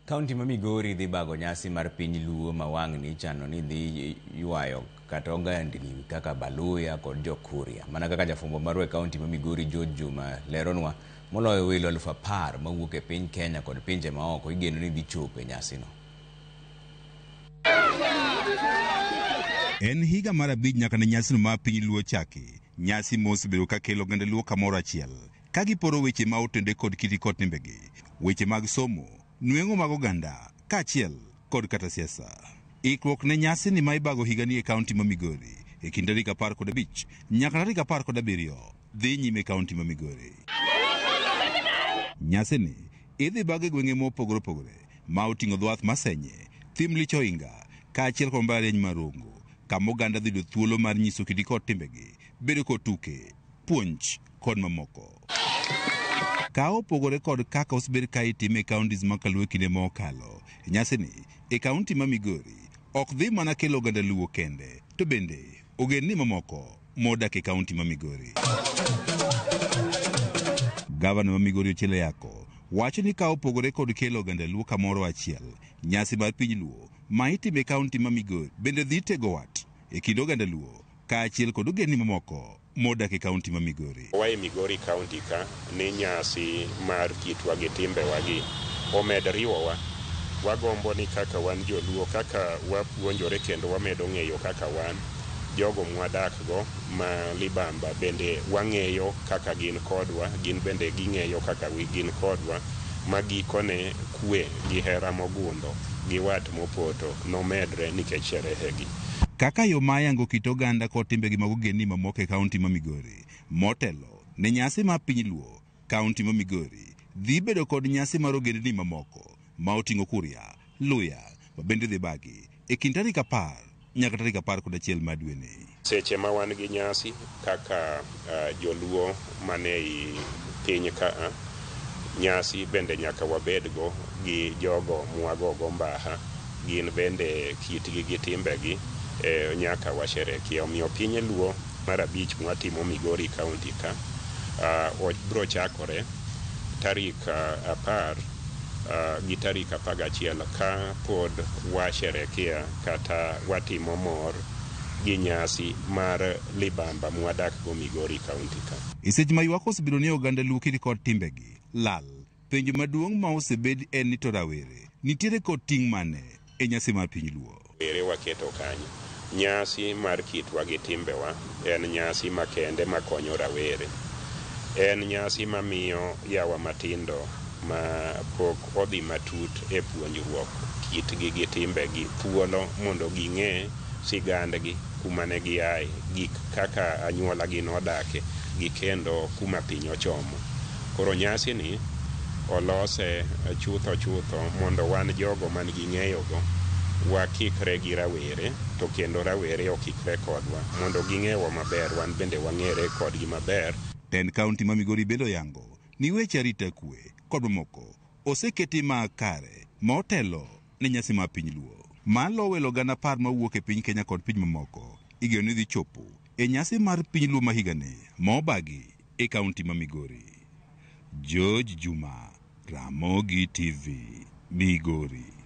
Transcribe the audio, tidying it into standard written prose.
Kaunti ma Migori dhi bago nyasi mar piny Luo ma wang'ni ichano ni dhi ywayo kata ogandni kaka Baluya kod Jokuria. Mana kaka jafwambo marwa e kaunti ma Migori George Juma leronwa, moloyo welo 10,000 mawuok e piny Kenya kod pinje maoko igeno ni dhi chopo e nyasino. En higa mar 5 nyaka ne nyasino mar piny Luo chaki. Nyasi mosebedo ka kelo oganda Luo kamoro achiel, ka giporo weche ma otende kod kiti kod timbegi, weche mag somo, nweng'o mag oganda, kaachiel kod kata siasa. Ikruok ne nyasi ni ma ibago higani e kaunti ma Migori e kind tarik 15 nyaka tarik 17 dhi nyime e kaunti ma Migori. Nyasi ni idhi bag e gwenge mopogore opogore ma oting'o dho wath Masenye, thim Lich Ohinga, kaachiel kod mbalariany mar Rongo, kama oganda dhi yudo thuolo mar nyiso kidi kod timbegi, bedo kod tuke, puonj kod mamoko. Ka opogore kod kaka osebed ka itime e counties ma Kaluo e kinde ma okalo, nyasini e kaunti ma Migori ok dhi mana kelo oganda Luo kende, to bende ogendni mamoko modak e kaunti ma Migori. Gavana ma Migori Ochiel Ayako wacho ni ka opogore kod kelo oganda Luo kamoro achiel, nyasi mar piny Luo ma itime e kaunti ma Migori bende dhi tego wat e kind oganda Luo kaachiel kod ogendni mamoko modak e kaunti ma Migori. Wa e Migori County ka ni nyasi mar kitwa gi timbewa gi omed riwowa. Wagombo ni kaka wan joluo, kaka wapuonjore kendo wamedo ng'eyo kaka wan jogo mwadak go ma libamba bende wang'eyo kaka gin kodwa, gin bende ging'eyo kaka gin kodwa, ma gikone kwe gi hera mogundho gi wat mopoto nomedre nikech sherehe gi. Kaka yo ma yango kit oganda kod timbegi mag ogendni mamoko e kaunti ma Migori, motelo ne nyasi mar piny Luo, kaunti ma Migori dhi bedo kod nyasi mar ogendni mamoko ma oting'o Kuria, Luya, ma bende dhi bagi e kind tarik 10 nyaka tarik 11 mar dweni. Seche ma wan gi nyasi kaka joluo mane ei piny ka, nyasi bende nyaka wabedgo gi jogo mwagogo mbaha, gin bende kitgi gi timbegi nyaka washerekea. Omiyo piny Luo mar 5 mwatimo Migori County ka bro chakore tarik 10 gi tarik 11 ka pod washerekea kata watimo mor gi nyasi mar libamba mwadak go Migori County ka. E seche ma ywak osebedo ni oganda Luo kiti kod timbegi lal, penjo maduong' ma osebed en ni to rawere nitiere kod ting' mane e nyasi mar piny Luo. Rawere waketo kanyo. Nyasi mar kitwa gi timbewa en nyasi makende makonyo rawere. En nyasi mamiyo yawa matindo ma pok odhi matut e puonjruok kitgi gi timbegi thuolo mondo ging'e sigandgi, kuma ne giaye, gik kaka anyuola gi nodake, gi kendo kuma piny ochomo. Koro nyasi ni olose chutho chutho mondo wan jogo man gi ng'eyogo wakikre gi rawere, to kendo rawere okikre kodwa mondo ging'ewa maber, wan bende wang'ere kodgi maber. Tend kaunti ma Migori bende oyango ni weche arita kwe kod mamoko oseketi ma kare ma otelo ne nyasi mar piny Luo. Malo welo gana 10 mawuok e piny Kenya kod piny mamoko igeno ni dhi chopo e nyasi mar piny Luo ma higani ma obagi e kaunti ma Migori. George Juma, Ramogi TV, Migori.